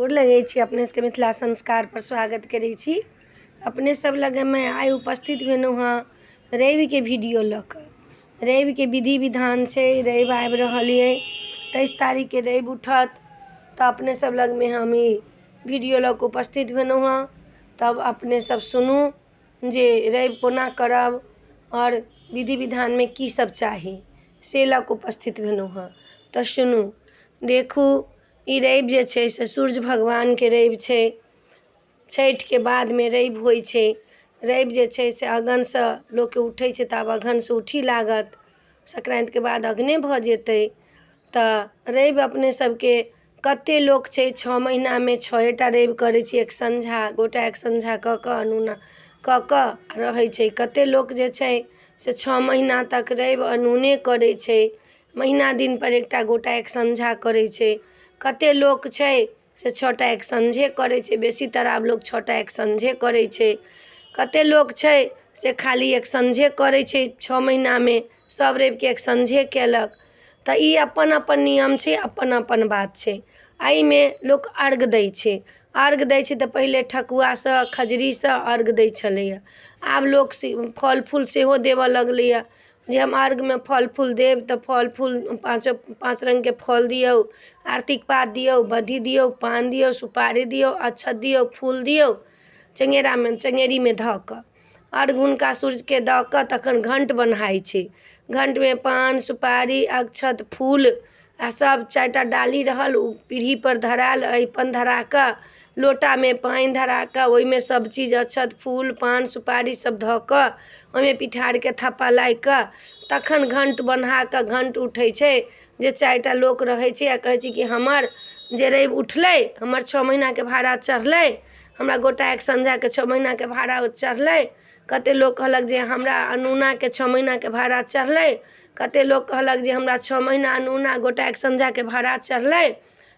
गोर लगै छी अपने सबके मिथिला संस्कारपर स्वागत करै छी। अपने सब लगमे आइ उपस्थित भेलहुँ हँ रविके वीडियो लऽ कऽ। रविके विधि विधान छै, रवि आबि रहल अइ, 23 तारीखके रवि उठत, तऽ अपने सब लगमे हम ई वीडियो लऽ कऽ उपस्थित भेलहुँ हँ। तब अपने सब सुनू जे रवि कोना करब आओर विधि विधानमे की सब चाही, से लऽ कऽ उपस्थित भेलहुँ हँ। तऽ सुनू, देखू, ई रवि जे छै से सूर्य भगवानके रवि छै। छठिके बादमे रवि होइ छै। रवि जे छै से अगहनसँ लोकके उठै छै, तऽ आब अगहनसँ उठी लागत, सङ्क्रान्तिके बाद अगहने भऽ जेतै। तऽ रवि अपने सबके कते लोक छै 6 महीनामे छओ टा रवि करै छै, एक सँझा गोटा एक सँझा कऽ कऽ अनूना कऽ कऽ रहै छै। कते लोक जे छै से 6 महीना तक रवि अनूने करै छै, महीना दिनपर एकटा गोटा एक सँझा करै छै। कते लोक छै से 6 टा एक सँझे करै छै, बेसीतर आब लोक 6 टा एक सँझे करै छै। कते लोक छै से खाली एक सँझे करै छै, 6 महीनामे सब रविके एक सँझे केलक। तऽ ई अपन अपन नियम छै, अपन अपन बात छै। एहिमे लोक अर्घ दै छै। अर्घ दै छै तऽ पहिले ठकुआसँ खजूरीसँ अर्घ दै छलैए। आब लोक फल फूल सेहो देबऽ लगलैए, जे हम अर्घमे फल फूल देब। तऽ फल फूल पाँचो पाँच रङ्गके फल दियौ, आरतीके पात दियौ, बद्धी दियौ, पान दियौ, सुपारी दियौ, अक्षत दियौ, फूल दियौ, चङ्गेरामे चङ्गेरीमे धऽ कऽ अर्घ हुनका सूर्यके दऽ कऽ तखन घण्ट बन्हाइ छै। घण्टमे पान सुपारी अक्षत फूल आओर सभ चारिटा डाली रहल, ओ पीढ़ीपर धरायल अरिपन धरा कऽ, लोटामे पानि धरा कऽ, ओहिमे सभचीज अक्षत फूल पान सुपारी सभ धऽ कऽ, ओहिमे पिठारके थप्पा लागि कऽ तखन घण्ट बन्हा कऽ घण्ट उठै छै, जे चारिटा लोक रहै छै आओर कहै छै कि हमर जे रवि उठलै, हमर 6 महीनाके भाड़ा चढ़लै, हमरा गोटा एक सँझाके 6 महीनाके भाड़ा चढ़लै। कते लोक कहलक जे हमरा अनूनाके 6 महीनाके भाड़ा चढ़लै। कते लोक कहलक जे हमरा 6 महीना अनूना गोटा एक सँझाके भाड़ा चढ़लै,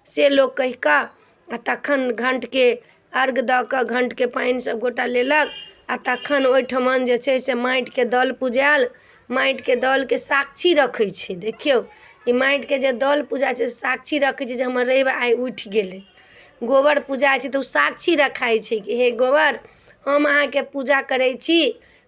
से लोक कहि कऽ आओर तखन घण्टके अर्घ दऽ कऽ घण्टके पानि सभ गोटा लेलक। आओर तखन ओहिठमन जे छै से माटिके दल पुजायल, माटिके दलके साक्षी रखै छै। देखियौ, ई माटिके जे दल पूजाइ छै, साक्षी रखै छै जे हमर रवि आइ उठि गेलै। गोबर पूजाइ छै तऽ ओ साक्षी रखाइ छै कि हे गोबर, हम अहाँके पूजा करै छी।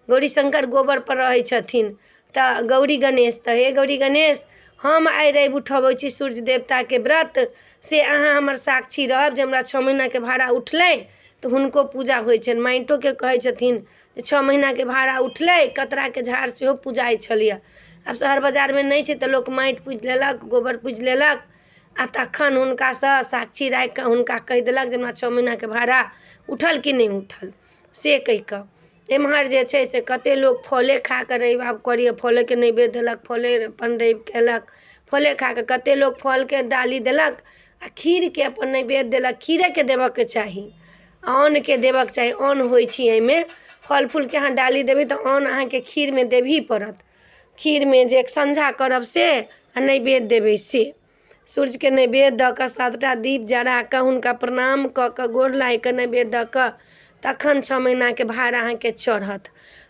गौरी शङ्कर गोबरपर रहै छथिन, तऽ गौरी गणेश, तऽ हे गौरी गणेश, हम आइ रवि उठबै छी सूर्य देवताके व्रत, से अहाँ हमर साक्षी रहब जे हमरा 6 महीनाके भाड़ा उठलै। तऽ हुनको पूजा होइ छनि। माटिओके कहै छथिन जे 6 महीनाके भाड़ा उठलै। कतराके झाड़ सेहो पूजाइ छलैए, आब शहर बाजारमे नहि छै, तऽ लोक माटि पूजि लेलक, गोबर पूजि लेलक, आओर तखन हुनकासँ साक्षी राखिकऽ हुनका कहि देलक जे हमरा 6 महीनाके भाड़ा उठल कि नहि उठल, से कहिकऽ। एम्हर जे छै से कते लोक फले खा कऽ रवि आब करैए, फलेके नैवेद्य देलक, फले अपन रवि केलक फले खा कऽ। कते लोक फलके डाली देलक आओर खीरके अपन नैवेद्य देलक। खीरेके देबऽके चाही, अन्नके देबऽके चाही, अन्न होइ छै एहिमे। फल फूलके अहाँ डाली देबै तऽ अन्न अहाँके खीरमे देबही पड़त। खीरमे जे एक सँझा करब से आओर नैवेद्य देबै, से सूर्यके नैवेद्य दऽ कऽ 7टा दीप जरा कऽ हुनका प्रणाम कऽ कऽ गोर लागि कऽ नैवेद्य दऽ कऽ तखन 6 महीनाके भार अहाँके चढ़त।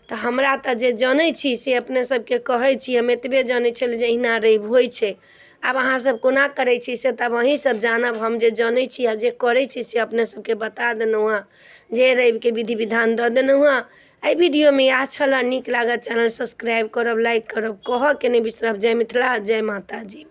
तऽ हमरा तऽ जे जनै छी से अपने सबके कहै छी। हम एतबे जनै छली जे एहिना रवि होइ छै। आब अहाँ सब कोना करै छी से तऽ आब अहीँ सब जानब। हम जे जनै छी आओर जे करै छी से अपने सबके बता देलहुँ हँ, जे रविके विधि विधान दऽ देलहुँ हँ। एहि वीडियोमे इएह छलऽ। नीक लागत चैनल सब्सक्राइब करब, लाइक करब, कहऽके नहि बिसरब। जय मिथिला, जय माताजी।